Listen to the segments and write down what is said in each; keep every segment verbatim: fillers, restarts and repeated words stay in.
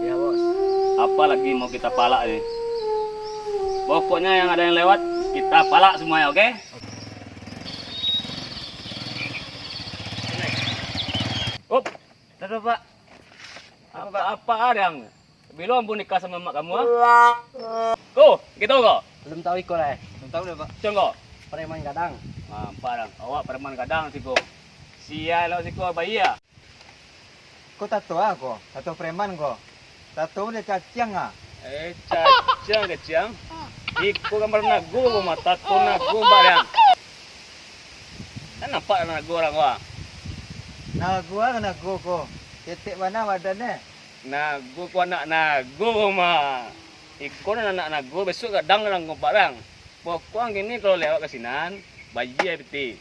Ya, Bos. Apa lagi mau kita palak ni? Pokoknya yang ada yang lewat, kita palak semuanya, oke? Op. Kenapa, Pak? Apa, Pak? Apa-apa, Dang? Bilo ambo nikah samo mak kamu, ah? Ko, gitu ko? Belum tahu iko lai. Belum tahu deh, Pak. Cong ko? Preman gadang. Nampak, Dang. Awak preman gadang siko. Sial awak siko, bayia. Ko tato ah ko, tato preman ko. Tato udah caciang ah. Eh, caciang, caciang. Iko gambar nago ko mah, tato nago, Mbak, Dang. Kan nampak nago urang ko, ah? Nago ah, nago ko. Ketek bana badan eh. Nago ko anak nago ko mah. Iko nan anak nago, besok gadang urang ko, Pak, Dang. Pokok ang kini kalau lewat ka sinan, bayia piti.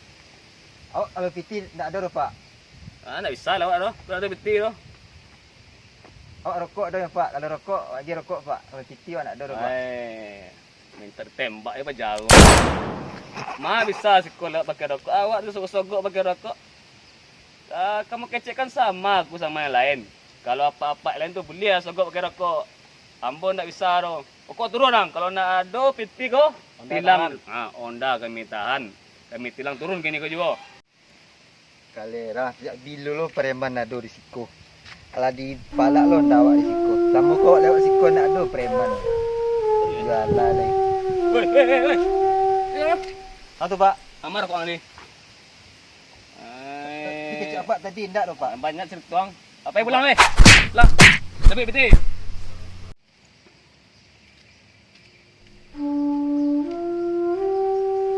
Awak kalau piti ndak ado doh, Pak. Ah, ndak bisa lah awak doh, kalau ado piti doh. Awak rokok ado nyo, Pak? Kalau rokok, awak agiah rokok, Pak. Kalau piti awak ndak ado doh, Pak. Ai, minta ditembak je, Pak, jauah. Ma bisa siko lewat pakai rokok, awak tu sogok-sogok pakai rokok. Ah, kamu kecek kan sama aku sama yang lain. Kalau apak-apak lain tu buliah sogok pakai rokok. Ambo ndak bisa doh. Pokok turun ang, kalau ndak ado piti ko, Onda tilang. Tahan. Ha, onda kami tahan. Kami tilang turun kini ko juo. Kalera, sajak bilo lo preman ado di siko? Alah dipalak lo ndak awak di siko. Samo ko awak lewat siko ndak ado preman. Jualah deh. Weh, weh, weh, weh. Ya. Satu, Pak. Amar kok ni. Ai. Tapi kecek apak tadi ndak doh, Pak. Banyak cerita tuang. Apak pulang weh. Lah. Tapi piti.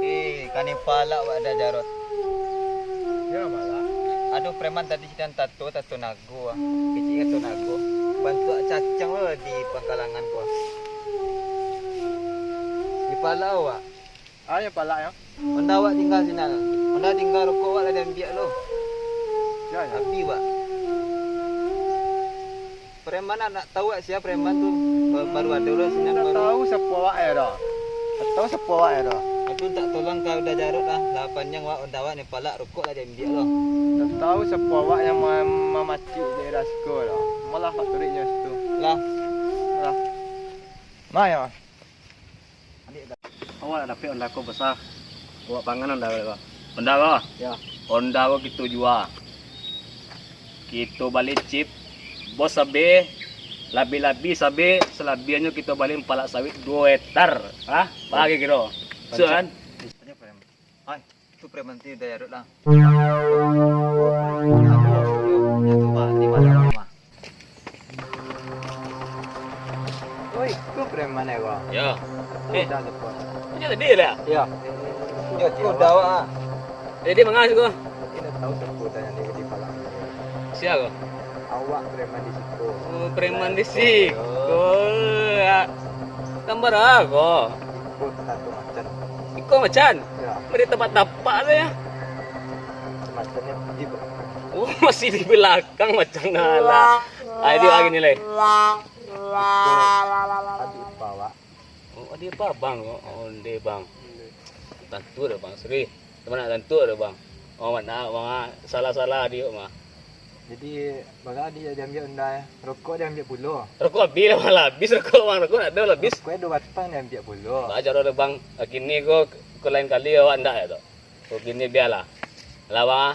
Eh, kanai palak wak Da Jarot. Ya, malah. Ado preman tadi sinan tato, tato nago ah. Kecek tato nago. Bantuak caciang lo di pangkalangan ko. Dipalak wak. Ah, yang palak yo. Onda awak tingga sinan. Onda tingga rokok awak lah diambiak lo. Ya, ya. Api wak. Preman nak, nak tahu wak sia preman tu. Ba-, baru ado lo sinan. Ndak baru tahu siapo awak yo doh. Ndak tahu siapo awak yo doh. Aku tak tolong kau Da Jarot lah. Lah panjang wak onda awak ni palak rokok lah diambiak lo. Ndak tahu siapo awak yang ma-, mamacik daerah siko doh. Malah faktorinyo situ. Lah. Lah. Ma yo. Awak lah dapek onda ko basa. Awak pangan onda ko. Onda ko? Ya. Onda ko kito jua. Kito bali chip. Bos sabe, labi-labi sabe, salabiahnyo kito bali palak sawit duo hektar. Hah? Bagi kiro. Suan? Hai. Itu preman tu Da Jarot lah. Itu mah, di mana rumah? Oi, itu preman eh, Bang? Ya. Eh. Dah lepas. Macam tadi lah. Ya. Yo, tu dah awak ah. Jadi mangah siko? Tapi dah tahu siapa dah yang di, di palang. Sia ko? Awak preman di siko. Oh, preman di siko. Ya. Gambar apa ko? Iko tato macan. Iko macan? Ya. Bari tapak-tapak tu ya. Macan ni di belakang. Oh, masih di belakang macan lah. Ah, itu lagi nilai. Iko adik apa awak? Oh, adik apa abang? Oh, onde bang. Tantu dah bang, serius. Cuma nak tantu dah bang. Oh, mana bang ah, salah-salah adik mah. Jadi, bagadik diambiak onda, eh. Rokok diambiak pulo. Rokok habis lah, malah habis rokok, bang. Rokok nak ada lah habis. Rokok dua batang diambiak pulo. Bah, caro ada, bang. Kini ko, ko lain kali awak ndak ya, tu. Ko kini bialah. Lah, bang, ah.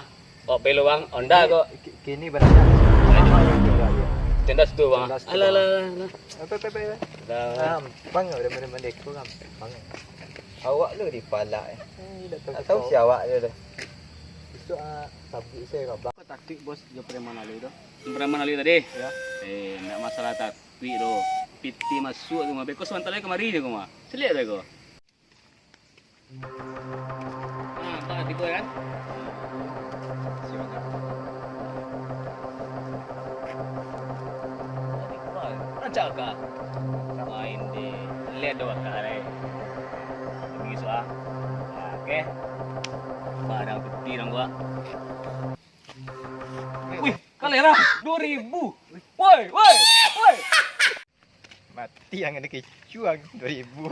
Awak pelo, bang. Onda ko. Ki-, kini barangkali. Ayo. Canda situ, bang. Canda situ, alah, bang. Alah, alah, alah. Apa, apa, apa, apa? Dah. Gampang, udah bener-bener ko, gampang. Awak lu dipalak, eh. Eh, tak tahu. Tak tahu si awak je dah. Besok, ah, sabik saya, abang. Kau takut, bos, jo preman lalu tu? Preman lalu tadi? Ya. Eh, ndak masalah takuik doh. Piti masuk tu mah. Beko samantaro kamari je ko mah. Caliak deh ko. Nah, nampak tigo kan? Siap, siap. Rancak ka? Main di led doh ka lai. Pergi suah. Oke. Barang piti nang gua. Wih, kalera dua ribu. Woi, woi, woi. Mati ang kena kecuang dua ribu.